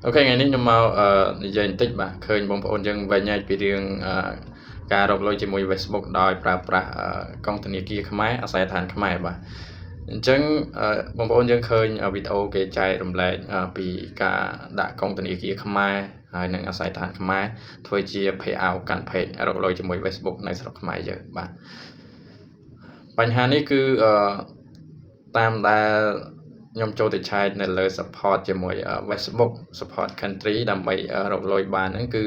OK ថ្ងៃនេះខ្ញុំមកនិយាយបន្តិចបាទឃើញបងប្អូនយើងវិញហើយពីរឿងការរកលុយជាមួយ Facebook ដោយប្រើប្រាស់កុងធនាគារខ្មែរអាសយដ្ឋានខ្មែរបាទអញ្ចឹងបងប្អូនយើងឃើញវីដេអូគេចែករំលែកពីការដាក់កុងធនាគារខ្មែរហើយនិងអាសយដ្ឋានខ្មែរធ្វើជា payout កាន់ page រកលុយជាមួយ Facebook នៅស្រុកខ្មែរយើងបាទបញ្ហានេះគឺតាមដែលខ្ញុំចូលទៅឆែកនៅលើ support ជាមួយ Facebook support country ដើម្បីរកលុយបានហ្នឹងគឺ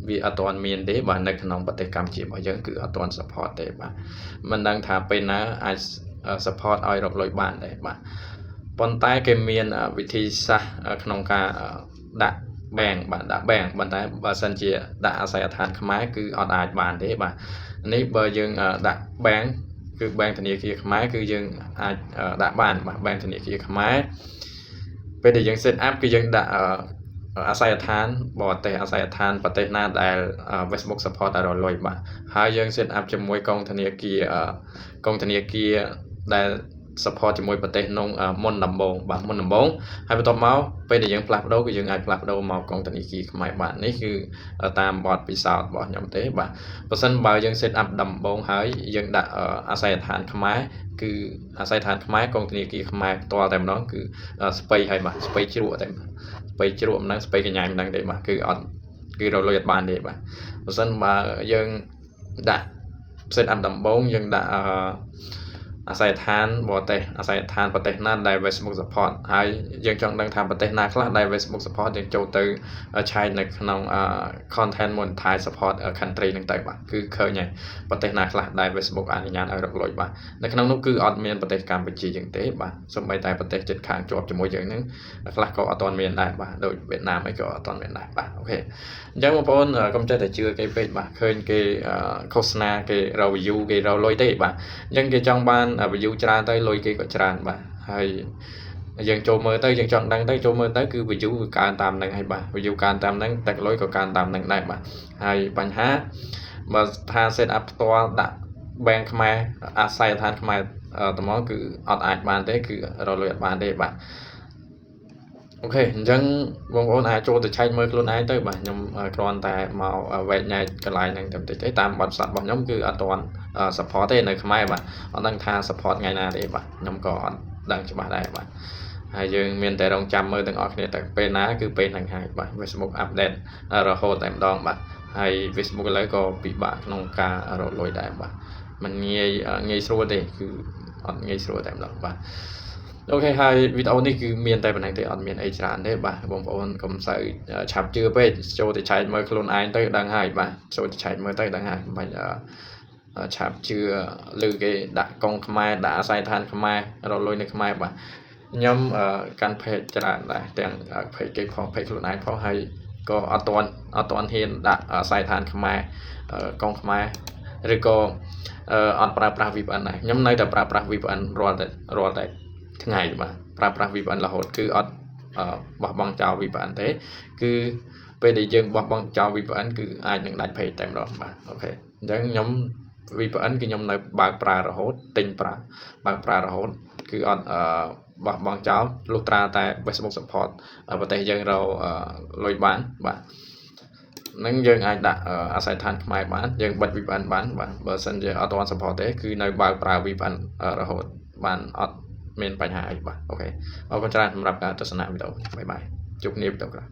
វាអត់ទាន់មានទេបាទនៅក្នុងប្រទេសកម្ពុជារបស់យើងគឺអត់ទាន់ support ទេបាទមិនដឹងថាពេលណាអាច support ឲ្យរកលុយបានដែរបាទប៉ុន្តែគេមានវិធីសាស្ត្រក្នុងការដាក់ bank បាទដាក់ bank ប៉ុន្តែបើសិនជាដាក់អាសយដ្ឋានខ្មែរគឺអត់អាចបានទេបាទនេះបើយើងដាក់ bank គឺ bank ធនាគារខ្មែរគឺយើងអាចដាក់បានបាទ bank ធនាគារខ្មែរពេលដែលយើង set up គឺយើងដាក់អាសយដ្ឋានបរទេសអាសយដ្ឋានប្រទេសណាដែល Facebook support ឲ្យរកលុយបាទហើយយើង set up ជាមួយកងធនាគារកងធនាគារដែល support ជាមួយប្រទេសនោះមុនដំបូងបាទមុនដំបូងហើយបន្ទាប់មកពេលដែលយើងផ្លាស់ប្ដូរគឺយើងអាចផ្លាស់ប្ដូរមកកងធនាគារខ្មែរបាននេះគឺតាមបទពិសោធន៍របស់ខ្ញុំទេបាទបើសិនបើយើង set up ដំបូងហើយយើងដាក់អាសយដ្ឋានខ្មែរគឺអាសយដ្ឋានខ្មែរកងធនាគារខ្មែរផ្ទាល់តែម្ដងគឺស្ពៃហើយបាទស្ពៃជ្រក់តែស្ពៃជ្រក់មិនដឹងស្ពៃកញ្ញាមិនដឹងទេបាទគឺអត់គឺរកលុយអត់បានទេបាទបើសិនបើយើងដាក់ set up ដំបូងយើងដាក់អឺអាសយដ្ឋានបរទេសអាសយដ្ឋានប្រទេសណាដែល Facebook support ហើយយើងចង់ដឹងថាប្រទេសណាខ្លះដែល Facebook support យើងចូលទៅឆែកនៅក្នុង content monetize support country ហ្នឹងទៅបាទគឺឃើញហើយប្រទេសណាខ្លះដែល Facebook អនុញ្ញាតឲ្យរកលុយបាទនៅក្នុងនោះគឺអត់មានប្រទេសកម្ពុជាយើងទេបាទសូម្បីតែប្រទេសជិតខាងជាប់ជាមួយយើងហ្នឹងខ្លះក៏អត់ទាន់មានដែរបាទដូចវៀតណាមអីក៏អត់ទាន់មានដែរបាទ OK អញ្ចឹងបងប្អូនកុំចេះតែជឿគេពេកបាទឃើញគេឃោសនាគេរក view គេរកលុយទេបាទអញ្ចឹងគេចង់បាន view ច្រើនទៅលុយគេក៏ច្រើនបាទហើយយើងចូលមើលទៅយើងចង់ដឹងទៅចូលមើលទៅគឺ view វាកើនតាមនឹងហើយបាទ view កើនតាមនឹងទឹកលុយក៏កើនតាមនឹងដែរបាទហើយបញ្ហាបើថា set up ផ្ទាល់ដាក់ bank ខ្មែរអាសយដ្ឋានខ្មែរត្មងគឺអត់អាចបានទេគឺរកលុយអត់បានទេបាទ OK អញ្ចឹងបងប្អូនអាចចូលទៅឆែកមើលខ្លួនឯងទៅបាទខ្ញុំគ្រាន់តែមកវែកញែកកន្លែងហ្នឹងតែបន្តិចទេតាមបទពិសោធន៍របស់ខ្ញុំគឺអត់ទាន់ support ទេនៅខ្មែរបាទអត់ដឹងថា support ថ្ងៃណាទេបាទខ្ញុំក៏អត់ដឹងច្បាស់ដែរបាទហើយយើងមានតែរងចាំមើលទាំងអស់គ្នាទៅពេលណាគឺពេលហ្នឹងហើយបាទ Facebook update រហូតតែម្ដងបាទហើយ Facebook ឥឡូវក៏ពិបាកក្នុងការរកលុយដែរបាទมันងាយងាយស្រួលទេគឺអត់ងាយស្រួលតែម្ដងបាទ OK ហើយវីដេអូនេះគឺមានតែប៉ុណ្ណឹងទេអត់មានអីច្រើនទេបាទបងប្អូនកុំសូវឆាប់ជឿពេកចូលទៅឆែកមើលខ្លួនឯងទៅដឹងហើយបាទចូលទៅឆែកមើលទៅដឹងហើយមិនបាច់ឆាប់ជឿឬគេដាក់កងខ្មែរដាក់អាស័យដ្ឋានខ្មែររកលុយនៅខ្មែរបាទខ្ញុំកាន់ page ច្រើនដែរទាំង page គេផង page ខ្លួនឯងផងហើយក៏អត់ទាន់ហ៊ានដាក់អាស័យដ្ឋានខ្មែរកងខ្មែរឬក៏អត់ប្រើប្រាស់ VPN ដែរខ្ញុំនៅតែប្រើប្រាស់ VPN រាល់តែថ្ងៃបាទប្រើប្រាស់ VPN រហូតគឺអត់បោះបង់ចោល VPN ទេគឺពេលដែលយើងបោះបង់ចោល VPN គឺអាចនឹងដាច់ page តែម្ដងបាទ OK អញ្ចឹងខ្ញុំ VPN គឺខ្ញុំនៅបើកប្រើរហូតទិញប្រើបើកប្រើរហូតគឺអត់បោះបង់ចោលលុះត្រាតែ Facebook support ប្រទេសយើងរកលុយបានបាទនឹងយើងអាចដាក់អាសយដ្ឋានខ្មែរបានយើងបិទ VPN បានបាទបើសិនជាអត់ទាន់ support ទេគឺនៅបើកប្រើ VPN រហូតបានអត់មានបញ្ហាអីបាទ OK អរគុណច្រើនសម្រាប់ការទស្សនាវីដេអូbye bye ជួបគ្នាវីដេអូក្រោយ។